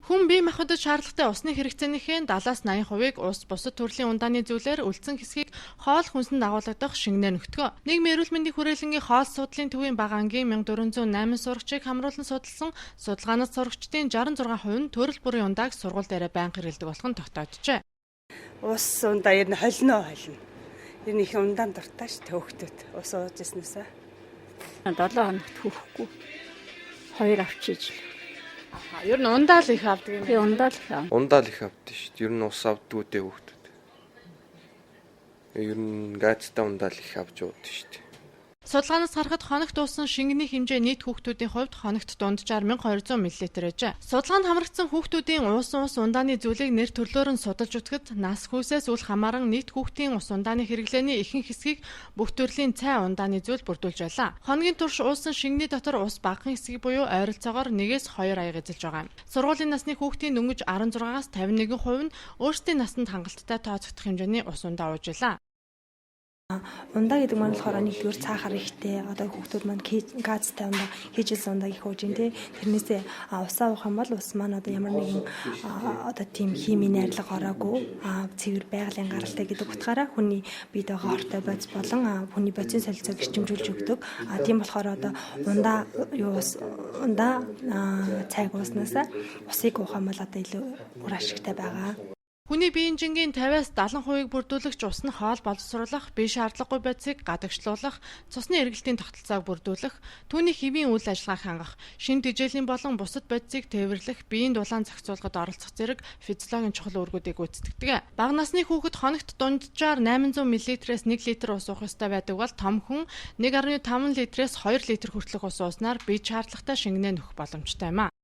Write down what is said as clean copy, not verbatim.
Хүн бие махбодод шаардлагатай усны хэрэгцээнийхээ 70-аас 80%-ийг ус бусад төрлийн ундааны зүйлээр үлдсэн хэсгийг хоол хүнсэнд агуулгадах шингэнээр нөхдөг. Нийгмийн эрүүл мэндийн хүрээлэнгийн хоол судлалын төвийн бага ангийн 1408 сурагчийг хамруулан судалсан судалгаанаас сурагчдын 66% нь төрөл бүрийн ундааг сургууль дээрээ байнга хэрэглэдэг болох нь тогтоогджээ. Ус ундаа ер нь холино холино. Ер нь их ундаан дуртай ш төвхтөд ус ууж ирснээсээ. 7 хоногт хөхгүй. 2 авчиж л. Ер нь ундаа л их авдаг юм. Би ундаа л их авна. Ундаа л их авдаг шүү дээ. Ер нь ус авдггүй дээ хүүхдүүд. Ер нь газтай ундаа л их авч уудаг шүү дээ. Судалгаанаас харахад хоногт уусан шингэний хэмжээ нийт хүүхдүүдийн хувьд хоногт дунджаар 1200 мл ажээ. Судалгаанд хамрагдсан хүүхдүүдийн уусан ус ундааны зүйлийг нэр төрлөөр нь судалж үзэхэд нас хүйсээс үл хамааран нийт хүүхдийн ус ундааны хэрэглээний ихэнх хэсгийг бүх төрлийн цай ундааны зүйл бүрдүүлж байлаа. Хоногийн турш уусан шингэний дотор ус багахан хэсгийг буюу ойролцоогоор 1-2 аяга эзэлж байгаа юм. Сургуулийн насны хүүхдийн дөнгөж 16-аас 51% нь өөрсдийн насанд хангалттай тооцогдох хэмжээний ус ундаа ууж байлаа. Ундаа гэдэг маань болохоор нэгдүгээр цаахар ихтэй, одоо хүүхдүүд маань газтай ундаа, хийжилсэн ундааг их ууж ин тий. Тэрнээсээ усаа уух юм бол ус маань одоо ямар нэгэн одоо тийм химийн найрлага ороогүй, цэвэр байгалийн гаралтай гэдэг утгаараа хүний биед байгаа хортой бодис болон хүний бодисын солилцоог эрчимжүүлж өгдөг. Тийм болохоор одоо ундаа юу ус ундаа цайг ууснасаа усыг уух юм бол одоо илүү үр ашигтай байгаа. Хүний биеийн жингийн 50-аас 70%-ийг бүрдүүлэгч ус нь хоол боловсруулах, бие шаардлагагүй бодисыг гадагшлуулах, цусны эргэлтийн тогтолцоог бүрдүүлэх, түүний хэвийн үйл ажиллагааг хангах, шинэ тэжээлийн болон бусад бодисыг тээвэрлэх, биеийн дулаан зохицуулахад оролцох зэрэг физиологийн чухал үүргүүдийг гүйцэтгэдэг. Бага насны хүүхэд хоногт дунджаар 800 мл-ээс 1 литр ус уух ёстой байдаг бол том хүн 1.5 литрээс 2 литр хүртэлх ус ууснаар бие шаардлагатай шингэнээ нөхөх боломжтой юм а.